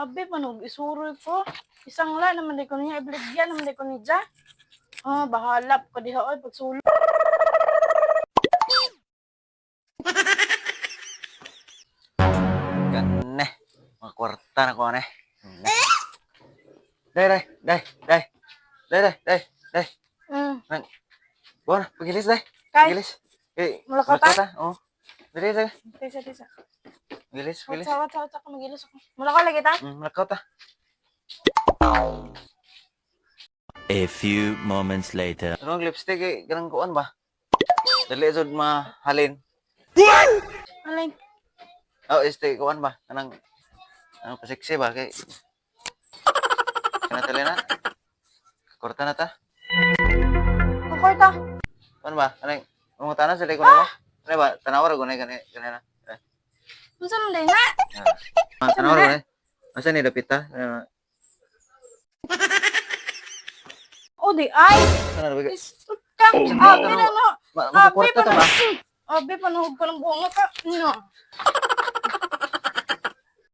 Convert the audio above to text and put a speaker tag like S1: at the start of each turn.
S1: Abi, panog isuroy ko. Isang la naman di ko niya, ibligya naman di ko niya. Ah, bahala ko diha oy pagsulod.
S2: Ganne. Mga kwarta na ko ane. Day, day, day, day. Day, day, day, day. Buwan, pagilis, day.
S1: Kay,
S2: Pagilis. Eh,
S1: Mulakaw ta?
S2: mulakaw ta? Oo. Dali, dali.
S1: Tisa, tisa.
S2: Pagilis, pagilis.
S1: Watsa, watsa, watsa ka magilis ako. Mula ka lagi ta?
S2: Mulakaw ta.
S3: A few moments later.
S2: Anong lipstick eh, ganang kuan ba? Dali jud mahalin.
S1: Alay.
S2: Oh, este kuan ba? Kanang ano pasiksi ba kay Kana tali na? Korta na ta?
S1: Kukorta.
S2: Kuan ba? Kanang mga tanan sila ko na mo? Ano ba? Tanawa ra gunay gani gani na. Eh,
S1: Unsa man day na?
S2: ah, tanawa ra gunay. Asa ni dapit ta? Ano,
S1: O di ay.
S2: Tanawa ra ba?
S1: Isot ka. Abi na no.
S2: Ma
S1: Abi
S2: makakorta ta ba?
S1: Abi panuhog ko ng bunga ka. No.